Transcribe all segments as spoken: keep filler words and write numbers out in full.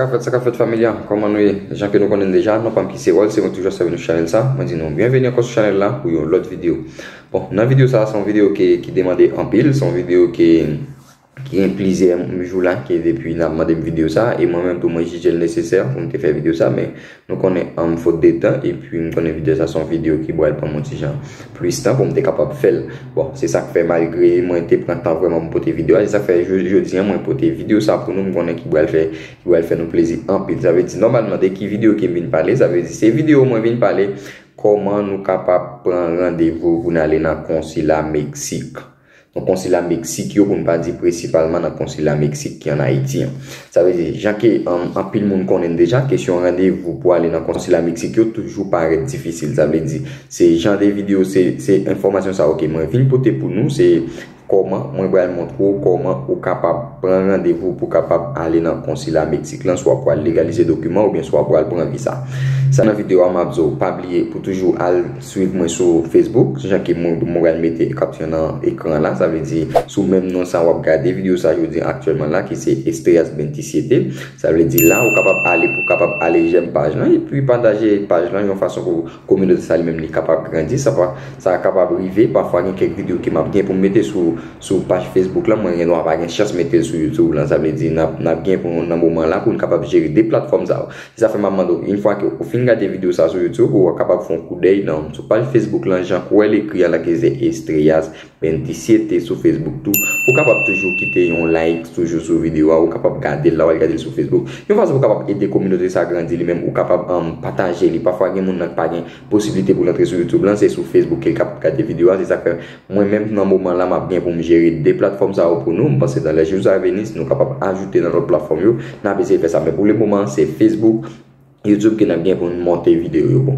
Sa k ap fèt, sa k ap fèt, fanmi a, kòman nou ye? Jan ke nou konnen deja, non pa m ki se Wòl, se mwen toujou ap sèvi nou chanèl sa. Mwen di nou byenveni ankò sou chanèl la pou yon lòt videyo. Bon, nan videyo sa, se yon videyo ki, ki demande anpil, se yon videyo ki, ki gen plizyè jou la, ke depi n ap mande m videyo sa, e mwen menm tou mwen jije l nesesè pou m te fè videyo sa, men nou konnen an fot de tan, epi m konnen videyo sa se yon videyo ki pral pran m yon ti jan plis tan pou m te kapab fè l. Bon, se sa k fè malgre mwen te pran tan vrèman pou m pote videyo a, se sa k fè jodi an mwen pote videyo sa pou nou, m konnen ki pral fè, ki pral fè nou plezi anpil. Sa vle di, nòmalman, de ki videyo ke m vin pale, sa vle di, se videyo mwen vin pale kòman nou kapab pran randevou pou n ale nan konsila Meksik. Nan konsila Meksik yo, pou n pa di prensipalman nan konsila Meksik ki ann Ayiti an. Sa vle di, jan ke, um, anpil moun konnen deja, kesyon randevou pou ale nan konsila Meksik yo toujou parèt difisil. Sa vle di, se jan de videyo, se, se enfòmasyon sa yo ke mwen vin pote pou nou, se kòman mwen pral montre w kòman ou kapab pran randevou pou kapab ale nan konsila Meksik lan, swa pou al legalize dokiman oubyen swa pou al pran viza. Sa nan videyo a, m ap di w, pa bliye pou toujou al swiv mwen sou Facebook, jan ke mwen, mwen pral mete kapsyon nan ekran la, sa vle di sou menm non sa w ap gade videyo sa jodi aktyèlman la, ki se Estrellas Veintisiete. Sa vle di la, ou kapab ale pou kapab ale jèm paj lan, epi pataje paj lan yon fason pou kominote sa li menm li kapab grandi. Sa pa, sa kapab rive, pafwa gen kèk videyo ke m ap gen pou m mete sou, sou paj Facebook lan, mwen gen dwa pa gen chans mete l sou YouTube lan. Sa vle di, n ap, n ap gen pou nan moman la pou n kapab jere de platfòm sa yo. Se sa fè m ap mande w, yon fwa ke ou fin gade videyo sa sou YouTube, ou kapab fè yon koudèy nan, sou paj Facebook lan, jan ke w wè l ekri a la, ke se Estrellas Veintisiete sou Facebook tou. Ou kapab toujou kite yon like toujou sou videyo a, ou kapab gade l la, w al gade l sou Facebook. Yon fason pou kapab ede kominote sa grandi li menm, ou kapab, um, pataje li. Pafwa gen moun nan ki pa gen posiblite pou l antre sou YouTube lan, se sou Facebook ke l kapab gade videyo a. Se sa k fè mwen menm nan moman la, m ap gen pou m jere de platfòm sa yo pou nou. M panse dans les jours à venir, si nou kapab ajoute nan lòt platfòm yo, n ap eseye fè sa. Men pou le moman, se Facebook, YouTube ke n ap gen pou n monte videyo yo. Bon,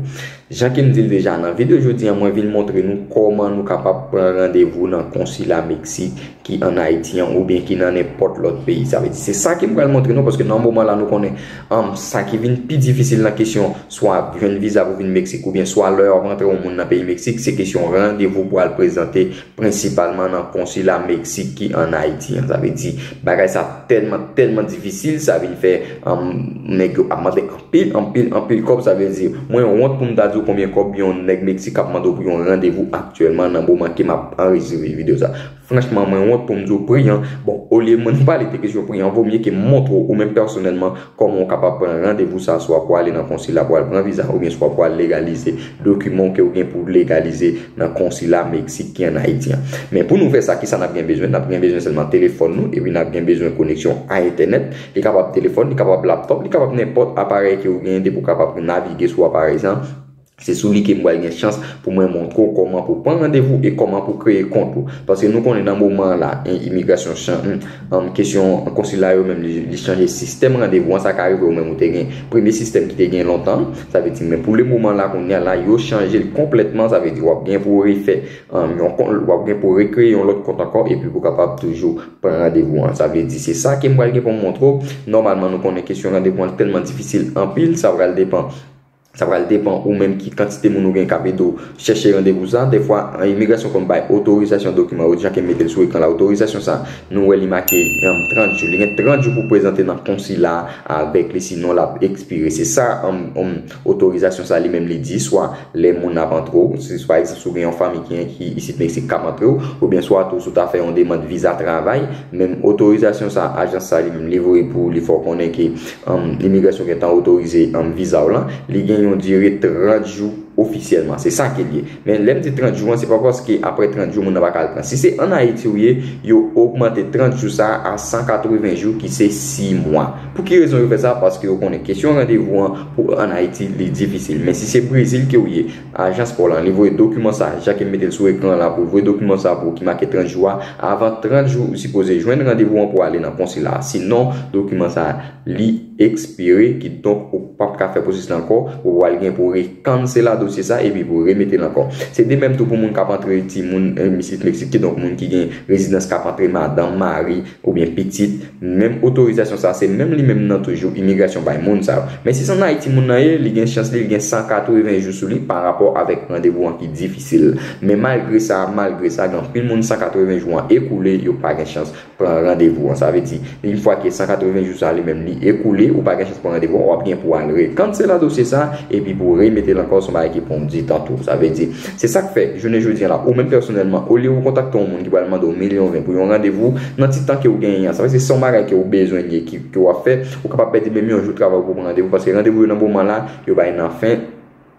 jan ke m di l deja, nan videyo jodi an, mwen vin montre nou kòman nou kapab pran randevou nan konsila Meksik ki ann Ayiti an oubyen ki nan nenpòt lòt peyi. Sa vle di, se sa ke m pral montre nou, paske nan moman la, nou konnen, um, sa ki vin pi difisil nan kesyon swa jwenn viza pou vin Meksik oubyen swa lè w ap rantre yon moun nan peyi Meksik, se kesyon randevou pou al prezante prensipalman nan konsila Meksik ki ann Ayiti an. Sa vle di, bagay sa tèlman, tèlman difisil, sa vin fè, um, nèg yo ap mande anpil, anpil, anpil kòb. Sa vle di, mwen wont pou m ta di w konbyen kòb yon nèg Meksik ap mande w pou yon randevou aktyèlman nan moman ke m ap anrejistre videyo sa. Franchman, mwen wont pou m di w pri an. Bon, olye mwen pale de kesyon pri an, vomye ke m montre w ou menm pèsonèlman kòman w kapab pran randevou sa, swa pou ale nan konsila pou al pran viza, oubyen swa pou al legalize dokiman ke w gen pou legalize nan konsila Meksik ki ann Ayiti an. Men pou nou fè sa, kisa n ap gen bezwen? N ap gen bezwen sèlman telefòn nou, epi n ap gen bezwen koneksyon a entènèt. Li kapab telefòn, li kapab laptòp, li kapab nenpòt aparèy ke w gen depi w kapab navige sou aparèy sa. Se sou li ke m pral gen chans pou mwen montre w kòman pou pran randevou e kòman pou kreye kont ou. Paske nou konnen nan moman an la, en, imigrasyon chan-, en, kesyon konsila yo menm, li, li chanje sistèm randevou an. Sa ka rive ou menm ou te gen premye sistèm ki te gen lontan. Sa vle di, men pou le moman la, kounye a la, yo chanje l konplètman. Sa vle di, w ap gen pou w refè, en, yon kont, w ap gen pou w rekreye yon lòt kont ankò, epi pou w kapab toujou pran randevou an. Sa vle di, se sa ke m pral gen pou m montre w. Nòmalman, nou konnen kesyon randevou an tèlman difisil anpil, sa pral depann Sa pral depann ou menm ki kantite moun ou gen k ap ede w chèche randevou sa. Dèfwa, imigrasyon konn bay otorizasyon dokiman yo, jan ke m mete l sou ekran la. Otorizasyon sa, nou wè li make, em, trant jou. Li gen trant jou pou prezante nan konsila avèk li, sinon l ap ekspire. Se sa, em, em, otorizasyon sa li menm li di, swa lè moun ap antre w, si, pa egzanp, si w gen yon fanmi ki, ki isit Meksik k ap antre w, oubyen swa tou si w ta fè yon demann viza travay, menm otorizasyon sa, ajans sa li menm li voye pou li fè w konnen ke um, imigrasyon gentan otorize, um, viza w lan, li gen yon dire trant jou ofisyèlman. Se sa ke l ye. Men lè m di trant jou an, se pa paske apre trant jou, moun nan pa ka al pran. Si se ann Ayiti w ye, yo ogmante trant jou sa a san katreven jou, ki se sis mwa. Pou ki rezon yo fè sa? Paske yo konnen kesyon randevou an pou ann Ayiti, li difisil. Men si se Brezil ke w ye, ajans pa w lan, li voye dokiman sa, jan ke m mete l sou ekran la, pou l voye dokiman sa pou ou ki make trant jou a. Avan trant jou, ou sipoze jwenn randevou an pou ale nan konsila a. Sinon, dokiman sa, li ekspire, kidonk ou p ap ka fè pwosesis la ankò, ou pral gen pou rekanselado dosye sa, epi pou remete l ankò. Se de menm tou pou moun k ap antre timoun, eh, isit Meksik, kidonk moun ki gen rezidans k ap antre, madanm, mari, oubyen pitit, menm otorizasyon sa, se menm li menm nan toujou imigrasyon bay moun sa yo. Men si se ann Ayiti moun nan ye, li gen chans li, li gen san katreven jou sou li pa rapò avèk randevou an ki difisil. Men malgre sa, malgre sa, gen anpil moun san katreven jou an ekoule, yo pa gen chans pran randevou an. Sa vle di, yon fwa ke san katreven jou sa li menm li ekoule, ou pa gen chans pran randevou, w ap gen pou al rekansela dosye sa, epi pou remete l ankò, se yon bagay ki pran yon ti tan tou. Sa vle di, se sa k fè, jounen jodi a la, ou menm pèsonèlman, olye ou kontakte yon moun ki pral mande w milyon ven pou yon randevou, nan ti tan ke w genyen an, sa vle di, se yon bagay ke w bezwen li, ki, ke w ap fè, ou kapab pèdi menm yon jou travay pou pran randevou, paske randevou yo nan moman la, yo bay nan fen,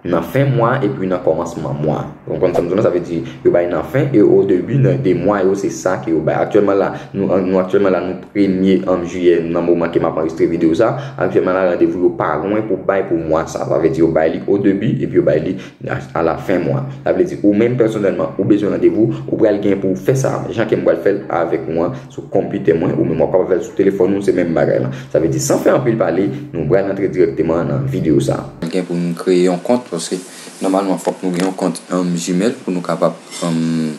nan fen mwa epi nan kòmansman mwa. Ou konprann sa m di w la? Sa vle di, yo bay nan fen e o debi nan de mwa yo, se sa ke yo bay. Aktyèlman la, nou, nou aktyèlman la, nou premye, um, jiyè, nan moman ke m ap anrejistre videyo sa. Aktyèlman la, randevou yo pa lwen pou bay pou mwa sa. Sa vle di, yo bay li o debi epi yo bay li a, a la fen mwa. Sa vle di, ou menm pèsonèlman, ou bezwen randevou, ou pral gen pou w fè sa. Jan ke m pral fè l avèk ou an, sou konpitè mwen, ou menm w ap kapab fè l sou telefòn ou, se menm bagay la. Sa vle di, san fè anpil pale, nou pral antre dirèkteman nan videyo sa. Gen pou nou kreye yon kont, paske nòmalman fòk nou gen yon kont, um, Gmail pou nou kapab, um,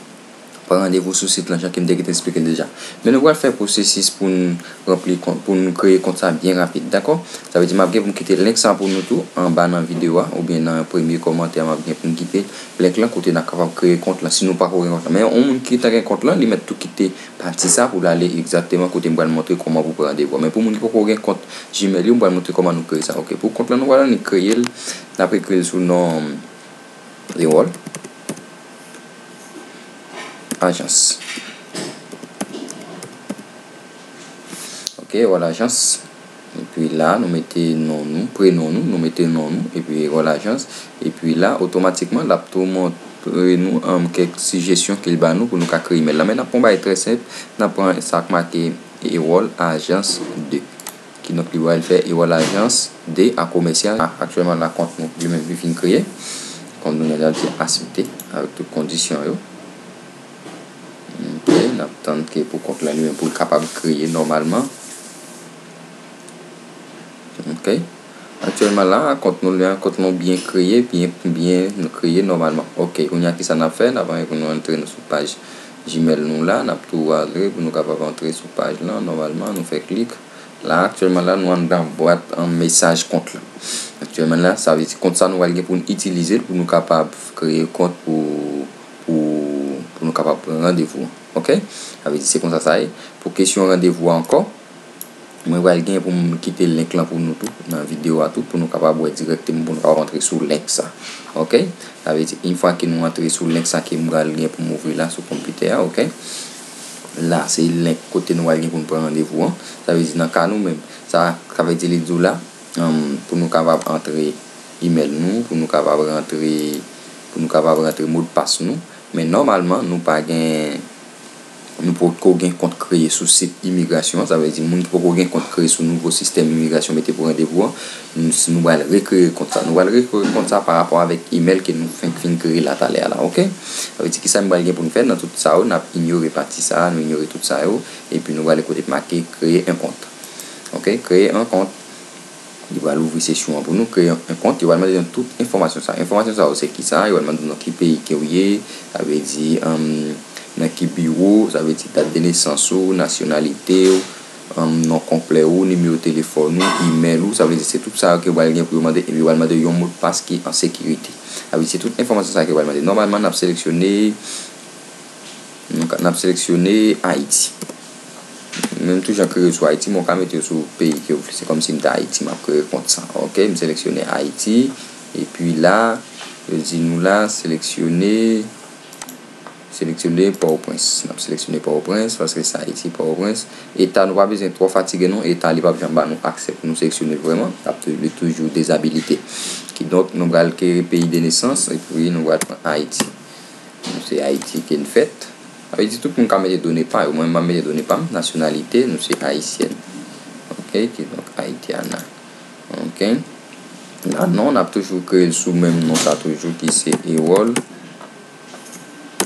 pran randevou sou sit lan, jan ke m te gentan eksplike l deja. Men nou pral fè pwosesis pou n ranpli kont, pou n kreye kont sa byen rapid, dakò? Sa vle di, m ap gen pou m kite link sa pou nou tou, anba nan videyo a, oubyen nan premye kòmantè, m ap gen pou m kite link lan, kote n ap kapab kreye kont lan, si nou pako gen kont lan. Men yon moun ki gentan gen kont lan, li mèt tou kite pati sa pou l ale egzakteman kote m pral montre kòman pou pran randevou. Men pou moun ki poko gen kont Gmail yo, m pral montre kòman nou kreye sa. Ok, pou kont lan, nou pral annik kreye l. N ap ekri l sou non Ewol Ajans. Ok, Ewol Ajans. Epi la, nou mete non nou, prenon nou, nou mete non nou, epi Ewol Ajans. Epi la, otomatikman, l ap tou montre nou, um, kèk sijesyon ke l ba nou pou nou ka kreye imèl la. Men n ap fè yon bagay trè senp, n ap pran sa k make Ewol Ajans de. Kidonk, li pral fè Ewol Ajans de a komèsyal. Aktyèlman, la, kont nou, li menm, li fin kreye. Kont nou, n ap di aksepte avèk tout kondisyon yo. Ok, n ap tann ke pou kont lan li menm pou l kapab kreye nòmalman. Ok. Aktyèlman la, kont nou la, kont nou byen kreye, byen, byen kreye nòmalman. Ok, kounye a kisa n ap fè? N ap antre pou nou antre nou sou paj Gmail nou la, n ap tou antre pou nou kapab antre sou paj lan nòmalman, nou fè klik. La, aktyèlman la, nou anndan bwat an mesaj kont lan. Aktyèlman la, sa vle di kont sa nou pral gen pou n itilize l pou nou kapab kreye kont pou, pou, pou nou kapab pran randevou an. Ok? Sa vle di se konsa sa ye. Pou kesyon randevou a ankò, mwen pral gen pou m kite link lan pou nou tou, nan videyo a tou, pou nou kapab wè dirèkteman, pou nou kapab antre sou link sa. Ok? Sa vle di, yon fwa ke nou antre sou link sa ke m pral gen pou m ouvri la sou konpitè a, ok? La, se link kote nou pral gen pou n pran randevou an. Sa vle di, nan ka nou menm, sa, sa vle di, li di w la, um, pou nou kapab antre imèl nou, pou nou kapab rantre, pou nou kapab rantre modpas nou. Men nòmalman, nou pa gen, nou poko gen kont kreye sou sit imigrasyon an. Sa vle di, moun ki poko gen kont kreye sou nouvo sistèm imigrasyon mete pou randevou an, nou, nou pral rekreye kont sa. Nou pral rekreye kont sa pa rapò avèk imèl ke nou fenk fin kreye la talè a la, ok? Sa vle di, kisa nou pral gen pou nou fè nan tout sa yo, n ap inyore pati sa a, nou inyore tout sa yo, epi nou prale kote make kreye yon kont. Ok, kreye yon kont. Li pral ouvri sesyon an pou nou, kreye yon kont, li pral mande nou tout enfòmasyon sa. Enfòmasyon sa yo se kisa? Yo pral mande nou nan ki peyi ke w ye, sa vle di, um, nan ki biwo, sa vle di dat de nesans ou, nasyonalite w, um, non konplè ou, nimewo telefòn ou, imèl ou, sa vle di se tout sa yo ke yo pral gen pou yo mande, epi yo pral mande yon modpas ki an sekirite. Sa vle di se tout enfòmasyon sa yo ke yo pral mande. Nòmalman, n ap seleksyone, n ap seleksyone Ayiti. Men m toujou kreye sou Ayiti, men w ka mete yo sou peyi ke w vle. Se kòmsi m te Ayiti, m ap kreye kont sa. Ok, m seleksyone Ayiti. Epi la, yo di nou la, seleksyone, seleksyone Pòtoprens. N ap seleksyone Pòtoprens, paske se Ayiti, Pòtoprens. Eta, nou pa bezwen twò fatige non. Eta, li p ap janm ba nou aksè pou nou seleksyone l vrèman. L ap tou-, li toujou dezabilite. Kidonk, nou pral kreye peyi de nesans, epi nou pral pran Ayiti. Nou se Ayiti ke n fèt. Sa vle di tout moun ka mete done pa yo. Mwen, m ap mete done pa m. Nasyonalite, nou se ayisyèn. Ok, kidonk Haitiana. Ok. La non, n ap toujou kreye l sou menm non sa toujou ki se Ewol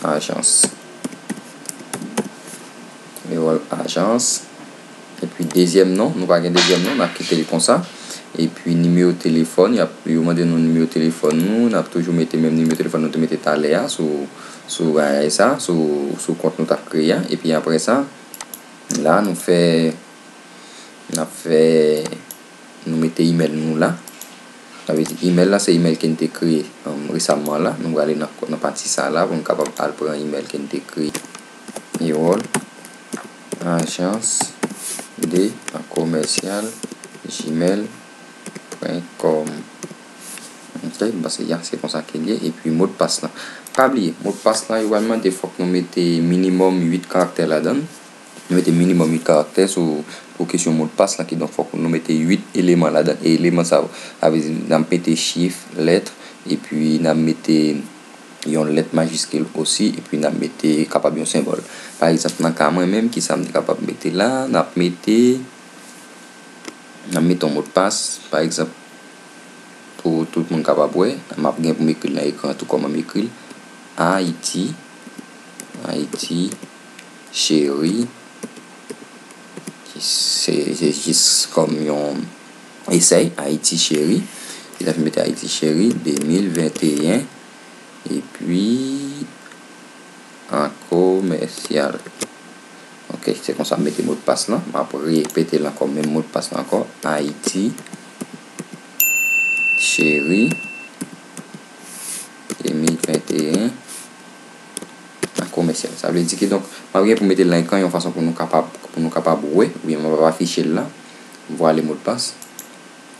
Ajans. Ewol Ajans. Epi dezyèm non, nou pa gen dezyèm non, n ap kite l konsa. Epi nimewo telefòn, y ap, yo mande nou nimewo telefòn nou, n ap toujou mete menm nimewo telefòn nou te mete talè a sou, sou bagay sa, sou, sou kont nou t ap kreye a. Epi apre sa, la nou fè, n ap fè, nou mete imèl nou la. Sa vle di imèl la se imèl ke n te kreye, um, resaman la. Nou prale nan, nan pati sa la pou nou kapab al pran imèl ke n te kreye. Ewol Ajans de a komèsyal gmail point com. Ok, m panse ya, se konsa ke l ye. Epi modpas lan. Pa bliye, modpas lan, yo pral mande fòk nou mete minimòm uit karaktè ladan l. Nou mete minimòm uit karaktè sou, pou kesyon modpas lan, kidonk fòk nou mete uit eleman ladan. E eleman sa yo, sa vle di n ap mete chif, lèt, epi n ap mete yon lèt majiskil osi, epi n ap mete kapab yon senbòl. Pa egzanp, nan ka mwen menm, kisa m te kapab mete la? N ap mete, n ap mete yon modpas, pa egzanp, pou tout moun kapab wè, m ap gen pou m ekri l nan ekran tou kòman m ekri l. Ayiti, Ayiti, cheri, se, se jis kòm yon esèy, Ayiti cheri. Li ta fin mete Ayiti cheri de mil venteyen, epi an komèsyal. Ok, se konsa m mete modpas lan. M ap repete l ankò, menm modpas lan ankò. Ayiti cheri de mil venteyen, an komèsyal. Sa vle di ki, donk, m ap gen pou mete l nan ekran yon fason pou nou kapab, pou nou kapab wè, oubyen m ap afiche l la. Vwale modpas.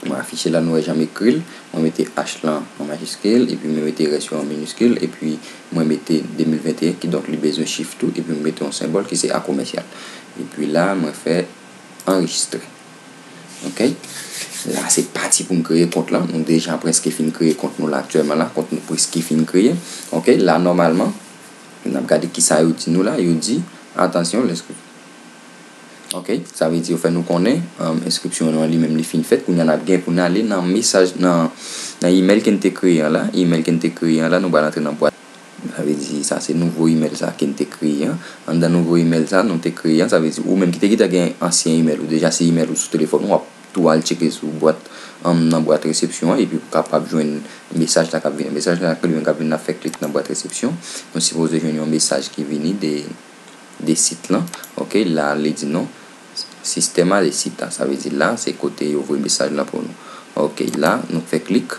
Mwen afiche la, nou wè jan m ekri l. Mwen mete H lan an majiskil, epi mwen mete rès yo an miniskil, epi mwen mete de mil venteyen, kidonk li bezwen chif tou, epi mwen mete yon senbòl ki se a komèsyal. Epi la, mwen fè anrejistre. Ok? La, se pati pou m kreye kont lan. Nou deja prèske fin kreye kont nou la aktyèlman la. Kont nou prèske fin kreye. Ok? La, nòmalman, n ap gade kisa yo di nou la. Yo di, atansyon, lèske Ok, sa vle di yo fè nou konnen, um, enskripsyon nou an li menm li fin fèt. Kounye a n ap gen pou n ale nan mesaj, nan, nan imèl ke n te kreye an la. Imèl ke n te kreye an la, nou pral antre nan bwat. Sa vle di sa se nouvo imèl sa ke n te kreye an. Anndan nouvo imèl sa nou te kreye an, sa vle di ou menm ki te gentan gen ansyen imèl ou deja, se imèl ou sou telefòn ou, w ap tou al tcheke sou bwat, um, nan bwat resepsyon an, epi ou kapab jwenn mesaj la k ap vini. Mesaj la k ap vini, n ap fè klik nan bwat resepsyon. Nou sipoze jwenn yon mesaj ki vini de de sit lan. Ok, la, li di nou, sistèm a de sit la. Sa vle di la, se kote yo voye mesaj lan pou nou. Ok, la, nou fè klik.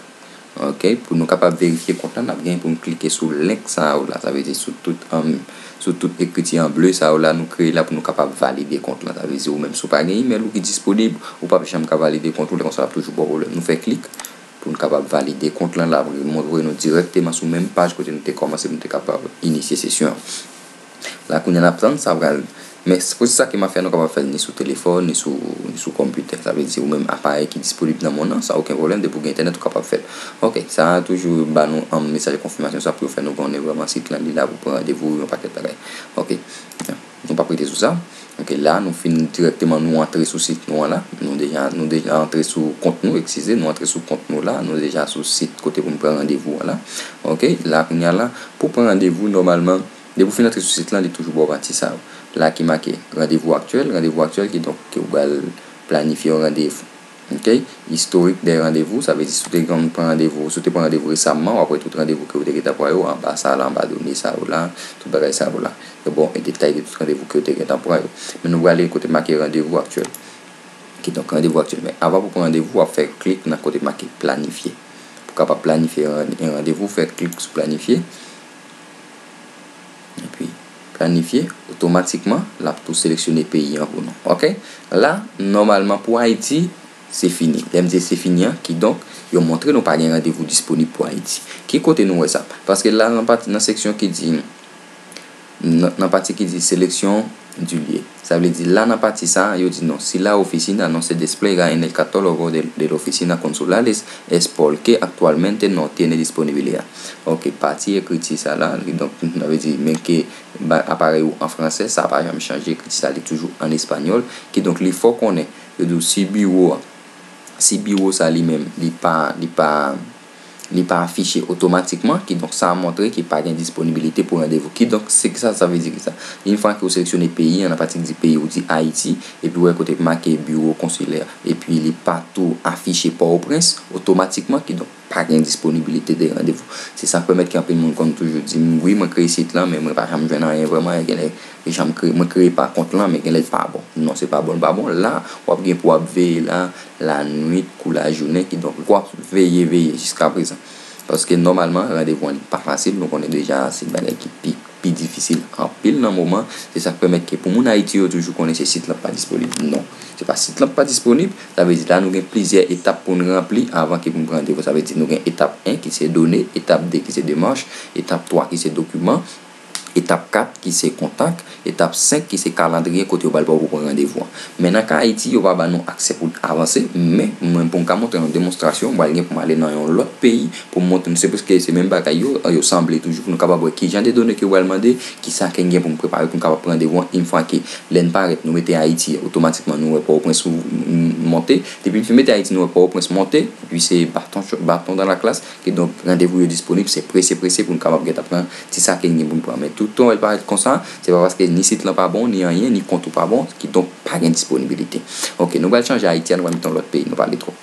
Ok, pou nou kapab verifye kont lan, n ap gen pou nou klike sou link sa yo la. Sa vle di sou tout, um, sou tout ekriti an ble sa yo la, nou kreye la pou nou kapab valide kont lan. Sa vle di ou menm, si w pa gen imèl ou ki disponib, ou p ap janm ka valide kont ou, lè konsa l ap toujou ba w pwoblèm. Nou fè klik pou nou kapab valide kont lan, l ap montre nou dirèkteman sou menm paj kote nou te kòmanse pou nou te kapab inisye sesyon an. La kounye a n ap tann, sa pral. Men se pwosès sa ke m ap fè, nou kapab fè l ni sou telefòn, ni sou, ni sou konpitè. Sa vle di ou menm aparèy ki disponib nan monn nan, san okenn pwoblèm, depi w gen entènèt, ou kapab fè l. Ok, sa a toujou ba nou an mesaj konfimasyon sa pou yo fè nou konnen vrèman sit lan li la pou pran randevou, yon pakèt bagay. Ok, nou p ap rete sou sa. Ok, la, nou fin dirèkteman, nou antre sou sit nou an la. Nou deja, nou deja antre sou kont nou, eskize, nou antre sou kont nou la. Nou deja sou sit kote pou nou pran randevou an la. Ok, la, kounye a la, pou pran randevou, nòmalman, depi w fin antre sou sit lan, li toujou ba w pati sa yo. La ki make randevou aktyèl, randevou aktyèl, kidonk, ke w pral planifye yon randevou. Ok? Istorik dè randevou, sa vle di si w te konn pran randevou, si w te pran randevou resamman, w ap wè tout randevou ke w te gentan pran yo anba sa la, anba done sa yo la, tout bagay sa yo la. Yo ba w detay de tout randevou ke w te gentan pran yo. Men nou prale kote make randevou aktyèl. Kidonk, randevou aktyèl. Men avan pou pran randevou, w ap fè klik nan kote make planifye. Pou w kapab planifye ran-, yon randevou, fè klik sou planifye. Epi, planifye, otomatikman, l ap tou seleksyone peyi an pou nou. Ok? La, nòmalman, pou Ayiti, se fini. Lè m di se fini an, kidonk, yo montre nou pa gen randevou disponib pou Ayiti. Ki kote nou wè sa? Paske la, nan pati, nan seksyon ki di, nan, nan pati ki di seleksyon du lieu. Sa vle di la nan pati sa, yo di non, si la oficina no se despliega en el catálogo de, de las oficinas consulares, es porque actualmente no tiene disponibilidad. Ok, pati ekriti sa la, li donk, sa vle di, men ke ba, aparèy ou an fransè, sa pa janm chanje, ekriti sa li toujou an espanyòl, kidonk li fè w konnen, yo di w si biwo a, si biwo sa li menm, li pa, li pa, li pa afiche otomatikman, kidonk sa montre ke pa gen disponibilite pou randevou. Kidonk, se sa, sa vle di ki sa? Yon fwa ke w seleksyone peyi an, nan pati ki di peyi, ou di Ayiti, epi w wè kote ki make biwo konsilè, epi li pa tou afiche Pòtoprens otomatikman, kidonk pa gen disponibilite de randevou. Se sa k pèmèt ke anpil moun konn toujou di m, wi, mwen kreye sit lan, men mwen pa janm jwenn anyen vrèman, e genlè janm kreye, mwen kreye pa kont lan, men genlè l pa bon. Non, se pa bon, l pa bon. La, w ap gen pou w ap veye la, lannuit kou lajounen, kidonk, w ap veye, veye jiska prezan. Paske nòmalman, randevou an li pa fasil, nou konnen deja se bagay ki pi, ki difisil anpil nan moman. Se sa k pèmèt ke pou moun Ayiti yo toujou konnen se sit lan pa disponib. Non, se pa sit lan pa disponib. Sa vle di la nou gen plizyè etap pou n ranpli avan ke pou n pran randevou. Sa vle di nou gen etap en ki se done, etap de ki se demach, etap twa ki se dokiman, etap kat ki se kontak, etap senk ki se kalandriye kote yo pral ba w pou pran randevou an. Men nan ka Ayiti, yo pa ba nou aksè pou n avanse, men mwen pou m ka montre yon demonstrasyon, m pral gen pou m ale nan yon lòt peyi pou m montre nou. Se prèske se menm bagay yo, yo sanble toujou pou nou kapab wè ki jan de done ke yo pral mande, ki sa ke n gen pou n prepare pou n kapab pran randevou an. Yon fwa ke lè n parèt, nou mete Ayiti, otomatikman nou wè Pòtoprens ou, m, monte. Depi n fin mete Ayiti, nou wè Pòtoprens monte, epi se baton, baton dans la glace. Kidonk, randevou yo disponib, se prese, prese pou n kapab gentan pran ti sa ke n gen pou n pran. Men toutan w wè l parèt konsa, se pa paske ni sit lan pa bon, ni anyen, ni kont ou pa bon, kidonk pa gen disponibilite. Ok, nou pral chanje Ayiti a, nou pral mete yon lòt peyi, nou pa ale twò.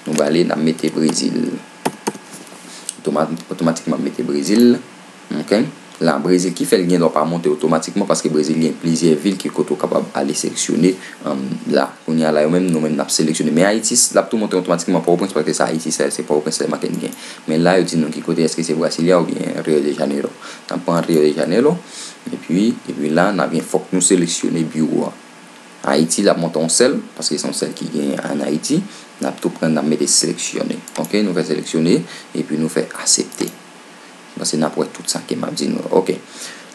Nou pral ale, n ap mete Brezil. Otoma-, otomatikman, m mete Brezil. Ok? La, Brezil ki fè l gen dwa pa monte otomatikman, paske Brezil gen plizyè vil ki kote w kapab ale seleksyone, um, la. Kounye a la, yo menm, nou menm, n ap seleksyone. Men Ayiti, l ap tou monte otomatikman Pòtoprens, paske sa Ayiti, se, se Pòtoprens sèlman ke n gen. Men la, yo di nou ki kote, èske se Brasilia oubyen Rio de Janeiro. N ap pran Rio de Janeiro, epi, epi la, n ap gen, fòk nou seleksyone biwo a. Ayiti, l ap monte yon sèl, paske se yon sèl ki gen an Ayiti. N ap tou pran, n ap mete seleksyone. Ok, nou fè seleksyone, epi nou fè aksepte. Paske n ap wè tout sa ke m ap di nou. Ok.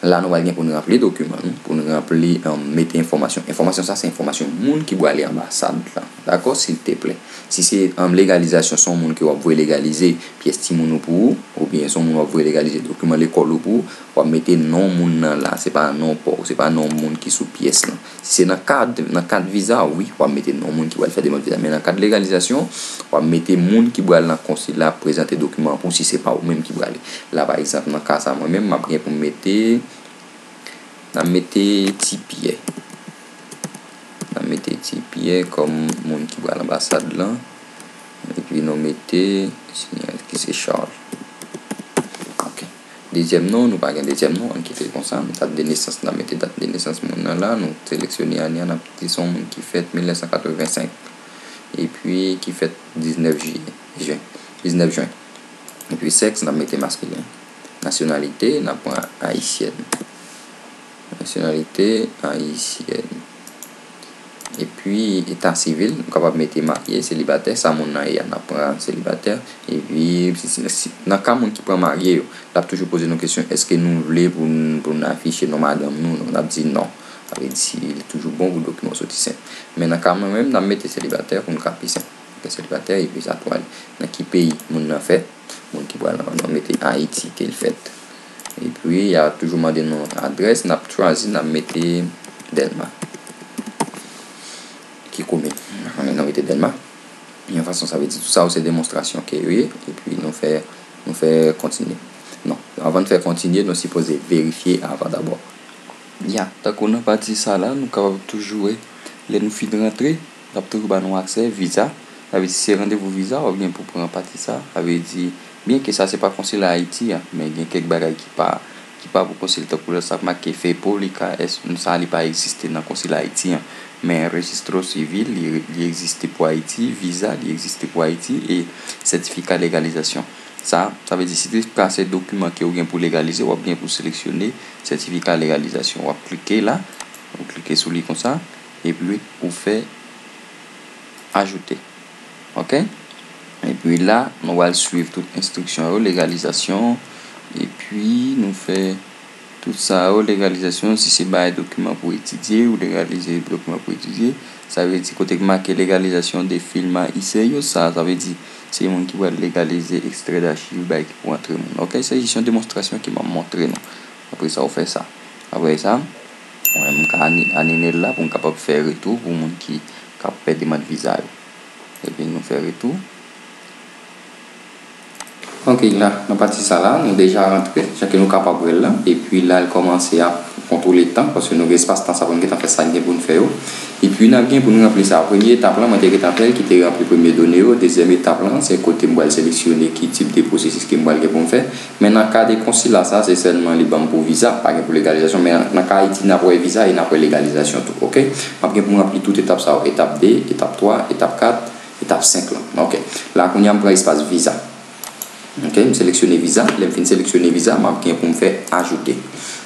La, nou pral gen pou n ranpli dokiman nou, pou n ranpli, um, mete enfòmasyon. Enfòmasyon sa, se enfòmasyon moun ki pral ale anbasad la. Dakò, silteplè. Si se, um, legalizasyon, se yon moun ke w ap voye legalize pyès timoun ou pou ou, oubyen se yon moun w ap voye legalize dokiman lekòl ou pou ou, w ap mete non moun nan la. Se pa non pa w, se pa non moun ki sou pyès lan. Si se nan kad, nan kad viza, wi, w ap mete non moun ki pral fè demann viza. Men nan kad legalizasyon, w ap mete moun ki pral nan konsila prezante dokiman an pou w si se pa ou menm ki prale. La, pa egzanp, nan ka sa, mwen menm, m ap gen pou m mete, n ap mete Ti Pyè. N ap mete Ti Pyè kòm moun ki pral anbasad lan. Epi nou mete, ki se Charles. Ok. Dezyèm non, nou pa gen dezyèm non, ann kite l konsa. Dat de nesans, n ap mete dat de nesans moun nan la, nou seleksyone ane a, n ap di se yon moun ki fèt mil nèf san katrevensenk, epi ki fèt diznèf jiyè, jen, diznèf jen. Epi sèks, n ap mete maskilen. Nasyonalite, n ap pran ayisyèn. Nasyonalite, ayisyèn. Epi, eta sivil, nou kapab mete marye, selibatè, sa moun nan ye a, n ap pran selibatè. Epi, si, si, si, nan ka moun ki pran marye yo, l ap toujou poze nou kesyon, èske nou vle pou n, pou n afiche non madanm nou? Non, n ap di non. Sa vle di, li toujou bon pou dokiman w soti senp. Men nan ka mwen menm, n ap mete selibatè pou n ka pi senp. Mete selibatè, epi sa tou ale. Nan ki peyi moun nan fèt? Moun ki pral nan, nou mete Ayiti ke l fèt. Epi, y a toujou mande nou adrès, n ap chwazi, n ap mete Dèlma. Ki komin? Nou mete Dèlma. Yon fason, sa vle di tout sa yo se demonstrasyon ke yo ye, epi nou fè, nou fè kontinye. Non, anvan n fè kontinye, nou sipoze verifye avan dabò. Ya, tankou nan pati sa la, nou kapab toujou wè, lè nou fin rantre, l ap toujou ba nou aksè viza. Sa vle di, si se randevou viza, w ap gen pou pran pati sa. Sa vle di, byenke sa se pa konsila Ayiti a, men gen kèk bagay ki pa, ki pa pou konsila, tankou lè sa ap make FEPO, li ka, èske sa li pa egziste nan konsila Ayiti an. Men registro civil, li, li egziste pou Ayiti, viza, li egziste pou Ayiti, e sètifika legalizasyon. Sa, sa vle di, si se ka se dokiman ke w gen pou legalize, w ap gen pou seleksyone sètifika legalizasyon. W ap klike la, ou klike sou li konsa, epi ou fè ajoute. Ok? Epi la, nou pral swiv tout enstriksyon yo, legalizasyon, epi nou fè tout sa yo, legalizasyon, si se bay dokiman pou etidye, ou legalize dokiman pou etidye, sa vle di kote k make legalizasyon de film ayisyen yo, sa, sa vle di se moun ki pral legalize ekstrè dachiv, bay ki pou antre moun. Ok, se jis yon demonstrasyon ke m ap montre nou. Apre sa, ou fè sa. Apre sa, mwen, m ka ani-, anile l la pou m kapab fè retou pou moun ki, k ap fè demann viza yo. Epi nou fè retou. Ok, la, nan pati sa la, nou deja rantre, jan ke nou kapab wè l la. Epi la, l kòmanse ap kontwole tan, paske nou gen espas tan sa pou n gentan fè sa n gen pou n fè yo. Epi n ap gen pou n ranpli sa. Premye etap la, mwen te gentan fè l, ki te ranpli premye done yo. Dezyèm etap la, se kote m pral seleksyone ki tip de pwosesis ke m pral gen pou m fè. Men nan ka de konsila sa, se sèlman li ban m pou viza, pa gen pou legalizasyon. Men nan ka Ayiti, n ap wè viza e n ap wè legalizasyon tou, ok? M ap gen pou m ranpli tout etap sa yo, etap de, etap twa, etap kat, etap senk lan. Ok. La, kounye a, m pran espas viza. Ok, m seleksyone viza. Lè m fin seleksyone viza, m ap gen pou m fè ajoute.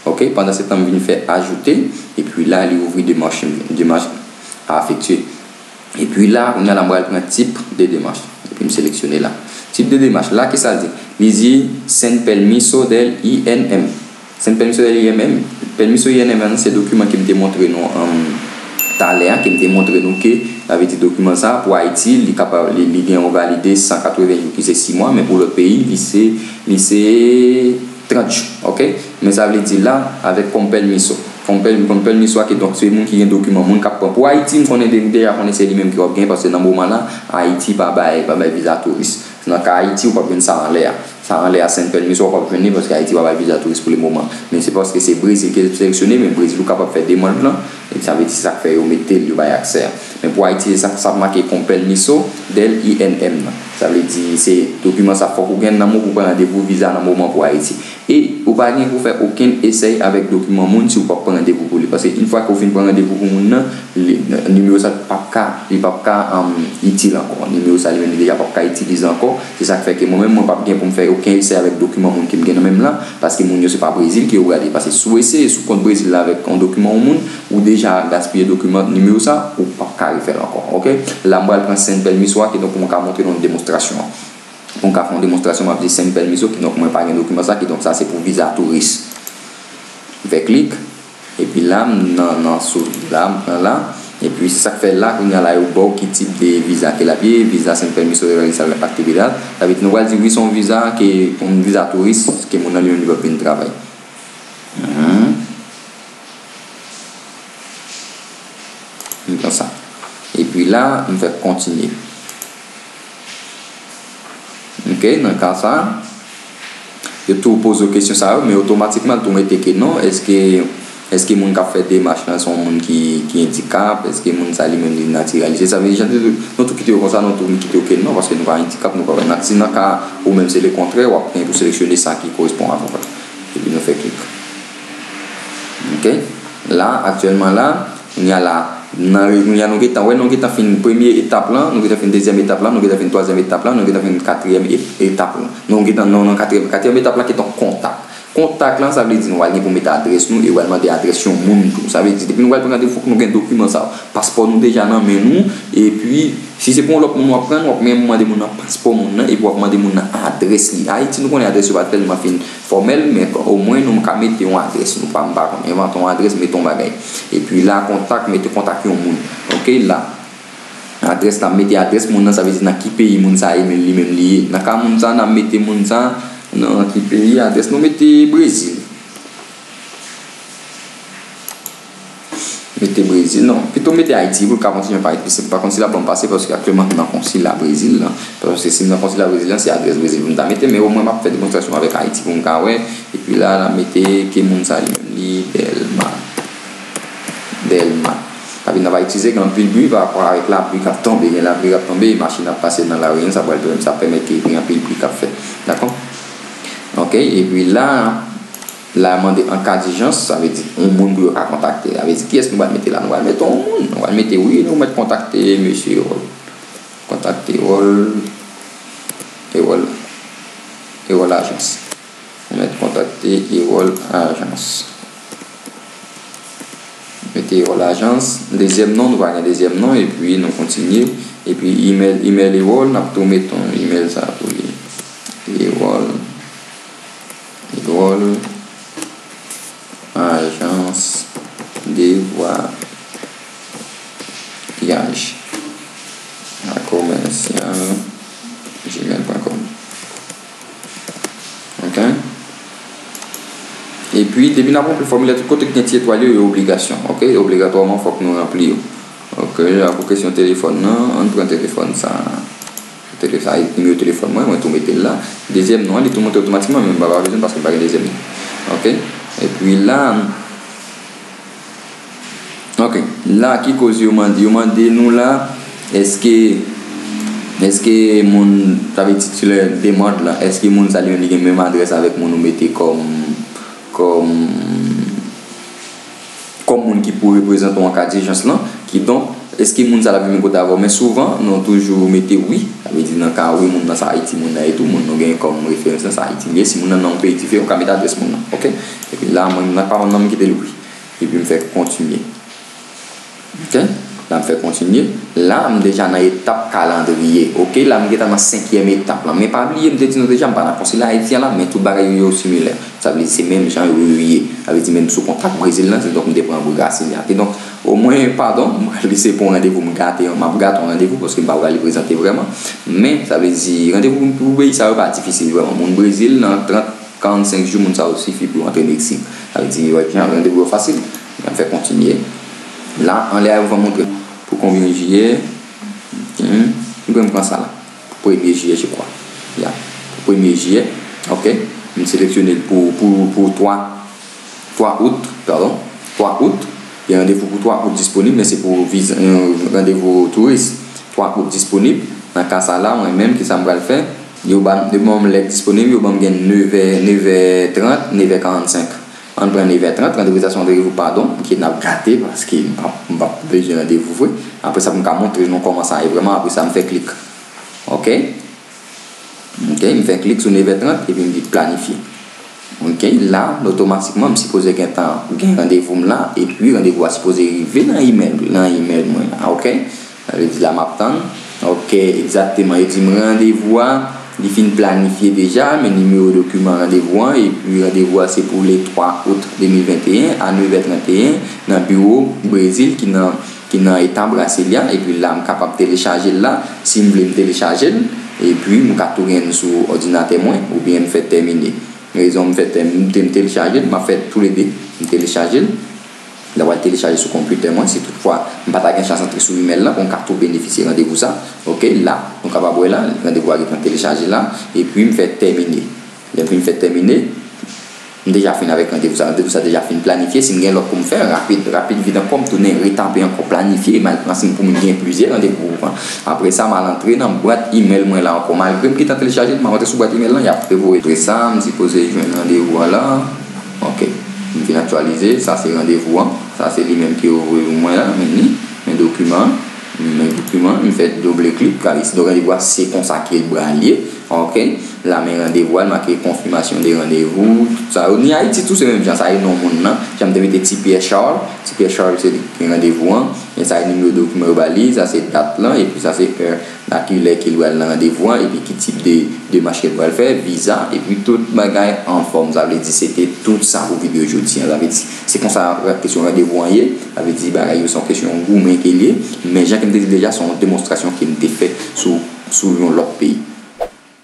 Ok, pandan se tan m vin fè ajoute, epi la li ouvri demach, demach a efektye. Epi la, kounye a la m pral pran tip de demach. Epi m seleksyone la. Tip de demach la, kisa l di? Li di, "Sin permiso del I N M." Sin permiso del I N M. Permiso I N M nan se dokiman ke m te montre nou, um, talè a, ke m te montre nou ke, sa vle di dokiman sa pou Ayiti, li kapab, li, li gen yon valide san katreven jou ki se sis mwa, men pou lòt peyi, li se, li se trant jou, ok? Men sa vle di la, avèk con permiso. Con per-, con permiso a, ki donk se moun ki gen dokiman, moun k ap pran. Pou Ayiti, m konnen de-, deja konnen se li menm ki w ap gen, paske nan moman la, Ayiti pa bay, pa bay viza touris. Nan ka Ayiti, ou p ap jwenn sa anlè a. Sa anlè a, sin permiso, ou p ap jwenn li, paske Ayiti pa bay viza touris pou le moman. Men se paske se Brezil ki seleksyone, men Brezil ou kapab fè demann lan, e sa vle di se sa k fè yo mete l, yo bay aksè a. Men pou Ayiti, se sa, sa k make con permiso del I N M nan. Sa vle di se dokiman sa fòk ou gen nan men w pou pran randevou viza nan moman pou Ayiti. E ou pa gen pou fè okenn esèy avèk dokiman moun si ou p ap pran randevou pou li. Paske yon fwa ke ou fin pran randevou pou moun nan, li, nimewo sa p ap ka, li p ap ka, um, itil ankò. Nimewo sa li menm li deja p ap ka itilize ankò. Se sa k fè ke mwen menm, mwen p ap gen pou m fè okenn esèy avèk dokiman moun ke m gen nan men m lan, paske moun yo se pa Brezil ke yo prale. Paske si w eseye sou kont Brezil la avèk yon dokiman yon moun, ou deja gaspiye dokiman nimewo sa, ou p ap ka refè l ankò. Ok? La, m pral pran sin permiso a, kidonk pou mwen ka montre nou demonstrasyon an. Pou m ka fè yon demonstrasyon, m ap di sin permiso, kidonk mwen pa gen dokiman sa, kidonk sa se pou viza touris. M fè klik, epi la, m nan, nan sou, la, m pran la, epi se sa k fè la, kounye a la, yo ba w ki tip de viza ke l ap ye, viza sin permiso de realizar actividad. Sa vle di, nou pral di, wi, se yon viza ke, yon viza touris, ke moun nan li menm li p ap vin travay. Mhm. M pran sa. Epi la, m fè kontinye. Ok, nan ka sa, yo tou poze w kesyon sa yo, men otomatikman, l tou mete ke non. Èske, èske moun k ap fè demach lan se yon moun ki, ki andikap? Èske moun sa li menm li natiralize? Sa vle di, jan de, nou tou kite yo konsa, nou tou kite yo ke non, paske nou pa andikap, nou pa, si nan ka ou menm se lekontrè, w ap gen pou seleksyone sa ki koresponn avè w. Epi nou fè klik. Ok? La, aktyèlman la, kounye a la, nan, kounye a nou gentan, wè, nou gentan fin premye etap lan, nou gentan fin dezyèm etap lan, nou gentan fin twazyèm etap lan, nou gentan fin katriyèm e-, etap lan. Nou gentan, non, nan katriyèm, katriyèm etap la gentan kontak. Kontak lan, sa vle di nou pral gen pou mete adrès nou e pral mande adrès yon moun tou. Sa vle di, depi nou pral pran randevou, fòk nou gen dokiman sa yo. Paspò nou deja nan men nou, epi, si se pou yon lòt moun w ap pran, w ap menm mande moun nan paspò moun nan, epi w ap mande moun nan adrès li. Ayiti, nou konnen adrès yo pa tèlman fin fòmèl, men omwen nou ka mete yon adrès. Nou pa, m pa konn, envante yon adrès, mete yon bagay. Epi la, kontak, mete kontak yon moun. Ok, la. Adrès la, mete adrès moun nan, sa vle di nan ki peyi moun sa ye, men li menm li ye. Nan ka moun sa, n ap mete moun sa nan ki peyi, adrès nou mete Brezil. Mete Brezil, non. Pito mete Ayiti pou l ka kontinye parèt pi senp. Pa konsila ban m pase, paske aktyèlman m nan konsila Brezil lan. Paske si m nan konsila Brezil lan, se adrès Brezil pou m ta mete, men omwen m ap fè demonstrasyon avèk Ayiti pou m ka wè. Epi la, n ap mete ke moun sa li menm li Dèlma. Dèlma. Papi, n ap itilize gen anpil bri pa rapò avèk lapli k ap tonbe. Gen lapli k ap tonbe, machin ap pase nan lari, sa pral, sa pèmèt ke gen anpil bri k ap fèt. Dakò? Ok, epi la, la mande an ka dijans, sa vle di yon moun pou yo ka kontakte. Sa vle di kiyès nou pral mete la? Nou pral mete yon moun. Nou pral mete, wi, nou mèt kontakte mesye Erol. Kontakte Erol. Erol. Erol Ajans. Nou mèt kontakte Erol Ajans. Mete Erol Ajans. Dezyèm non, nou pa gen dezyèm non, epi nou kontinye. Epi email, email Erol, n ap tou mete yon email sa pou li. Erol, Erol, Ajans de vwayaj a commercial gmail point com. Ok? Epi, depi n ap ranpli fòmilè, tout kote ki gen ti etwal yo, yo obligasyon. Ok? Obligatwaman, fòk nou ranpli yo. Ok, la pou kesyon telefòn nan, ann pran telefòn sa. Tele-, sa, nimewo telefòn mwen, mwen tou mete l la. Dezyèm non an, li tou monte otomatikman, men m pa, pa bezwen paske m pa gen dezyèm non. Ok? Epi la, Ok. La, ki koz yo mande? Yo mande nou la, èske, èske moun, sa vle titulè demann lan, èske moun sa li menm li gen menm adrès avèk moun ou mete kòm, kòm, kòm moun ki pou reprezante w an ka dijans lan? Kidonk, èske moun sa l ap vin kote avè w? Men souvan, nou toujou mete wi. Sa vle di nan ka wi, moun nan se Ayiti, moun nan e tou, moun nou gen kòm referans lan se Ayiti li ye. Si moun nan nan yon peyi diferan, ou ka mete adrès moun nan. Ok? Epi la, mwen, nan pa nan m kite l ouvri. Epi m fè kontinye. Ok? La, m fè kontinye. La, m deja nan etap kalandriye. Ok? La, m gentan nan senkyèm etap la. Men pa bliye, m te di nou deja, m pa nan Konsil Ayiti an la, men tout bagay yo, yo similè. Sa vle di se menm jan yo, yo ye. Sa vle di menm sou kontak Brezil lan, se donk m te pran Brasilia. Ki donk, omwen, padon, m pral lese pou yon randevou, m gate, m ap gate yon randevou, paske m pa prale prezante vrèman. Men, sa vle di, randevou pou peyi sa yo pa difisil vrèman. Moun Brezil, nan trant, karannsenk jou, moun sa yo sifi pou yo antre Meksik. Sa vle di, wè, jan randevou yo fasil. M ap fè kontinye. La, anlè a, yo va montre pou konbyen jiyè. Hmm, m pran sa la. Premye jiyè, je kwa. Ya. Premye jiyè. Ok. M seleksyone l pou, pou, pou twa, twa out, padon. Twa out. Gen randevou pou twa out disponib, men se pou viza, yon randevou touris. Twa out disponib. Nan ka sa la, mwen menm, ki sa m pral fè? Yo ban, yo ban m lè disponib, yo ban m gen nevè, nevè trant, nevè karannsenk. Ann pran nevè trant, randevou sa se yon randevou, padon, ke n ap gate, paske m p ap, m p ap bezwen randevou vre. Apre sa, pou m ka montre nou kòman sa ye vrèman, apre sa, m fè klik. Ok? Ok, m fè klik sou nevè trant, epi m di planifye. Ok, la, otomatikman, m sipoze gentan gen randevou m la, epi randevou a sipoze rive nan imèl, nan imèl mwen la, ok? Sa vle di la, m ap tann. Ok, egzakteman, yo di m randevou a, li fin planifye deja, men nimewo dokiman randevou an, epi randevou a se pou le twa out de mil venteyen a nevè tranteyen nan biwo Brezil ki nan, ki nan eta Brasilia, epi la, m kapab telechaje l la, si m vle m telechaje l, epi m ka tou gen l sou òdinatè mwen, oubyen m fè tèmine. Rezon m fè tèm, m te, m telechaje l, m ap fè toulede, m telechaje l. Lè w al telechaje sou konpitè mwen, si toutfwa m pa ta gen chans antre sou imèl lan, pou m ka tou benefisye randevou sa. Ok, la, nou kapab wè la, randevou a gentan telechaje la, epi m fè tèmine. Lè m fin fè tèmine, m deja fin avèk randevou sa. Randevou sa deja fin planifye. Si m gen lòt pou m fè, rapid, rapid, vit ankò, m tounen retape ankò, planifye, m al pran si m pou m gen plizyè randevou pou pran. Apre sa, m al antre nan bwat imèl mwen la ankò. Malgre m gentan telechaje l, m ap antre sou bwat imèl lan, y ap revoye. Apre sa, m sipoze jwenn randevou a la. Ok. M vin aktyalize. Sa se randevou an. Sa se li menm ki yo voye pou mwen la. Men li. Men dokiman an. Men dokiman an. M fè doble klik. Gade, si randevou a se konsa ke l pral ye. Ok. La, men randevou a, l make konfimasyon de randevou. Tout sa yo. Ni Ayiti tou, se menm jan. Sa e non moun nan. Jan m te mete Ti Pyè Charles. Ti Pyè Charles, se li ki gen randevou an. Men sa e nimewo dokiman yo ba li. Sa se dat lan. Epi sa se è. Nan ki lè ke l pral nan randevou an, epi ki tip de demach ke l pral fè, viza, epi tout bagay anfòm. Sa vle di, se te tout sa pou videyo jodi an. Sa vle di, se konsa kesyon randevou an ye. Sa vle di, bagay yo se yon kesyon goumen ke l ye. Men jan ke m te di deja, se yon demonstrasyon ke m te fè sou, sou yon lòt peyi.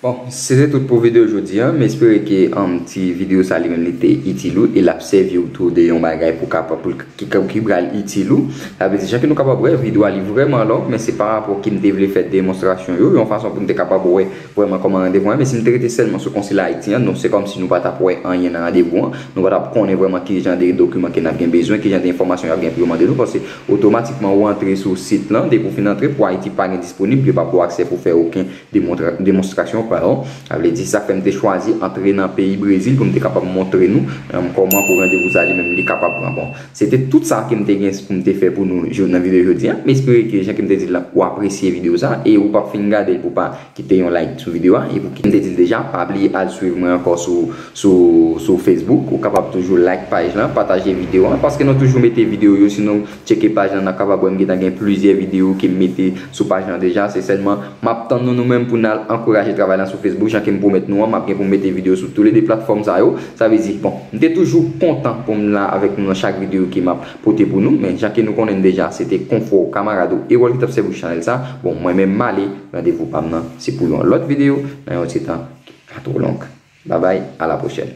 Bon, se te tout pou videyo jodi an. M espere ke, um, ti videyo sa li menm li te itil ou e l ap sèvi w tou de yon bagay pou kapab, pou l ki, ki pral itil ou. Sa vle di, jan ke nou kapab wè, videyo a li vrèman long, men se pa rapò ke m te vle fè demonstrasyon yo, yon fason pou n te kapab wè vrèman kòman randevou an ye. Men si n te rete sèlman sou Konsil Ayiti an, nou, se kòmsi nou pa t ap wè anyen nan randevou an, nou pa t ap konnen vrèman ki jan de dokiman ke n ap gen bezwen, ki jan de enfòmasyon y ap gen pou yo mande nou, paske otomatikman ou antre sou sit lan, depi w fin antre, pou Ayiti pa gen disponib, yo p ap ba w aksè pou fè okenn demontra-, demonstrasyon, padon. Sa vle di, sa fè m te chwazi antre nan peyi Brezil pou m te kapab montre nou, um, kòman pou randevou sa li menm li kapab pran. Bon, se te tout sa ke m te gen pou m te fè pou nou jo-, nan videyo jodi an. M espere ke, jan ke m te di l la, ou apresye videyo sa e ou p ap fin gade l pou pa kite yon like sou videyo a. E pou ki m te di l deja, pa bliye al swiv mwen ankò sou, sou, sou Facebook. Ou kapab toujou like paj lan, pataje videyo an, paske nou toujou mete videyo yo, sinon tcheke paj lan, n ap kapab wè m gentan gen plizyè videyo ke m mete sou paj lan deja. Se sèlman m ap tann nou, nou menm, pou n al ankouraje travay lan sou Facebook, jan ke m pwomèt nou an, m ap gen pou m mete videyo sou toulede platfòm sa yo. Sa vle di, bon, m te toujou kontan pou m la avèk nou nan chak videyo ke m ap pote pou nou, men jan ke nou konnen l deja, se te konfò kamarad ou Erol ki t ap sèvi w chanèl sa. Bon, mwen menm m ale, randevou pa m nan, se pou yon lòt videyo, nan yon ti tan ki pa twò long. Babay, a la pwochèn.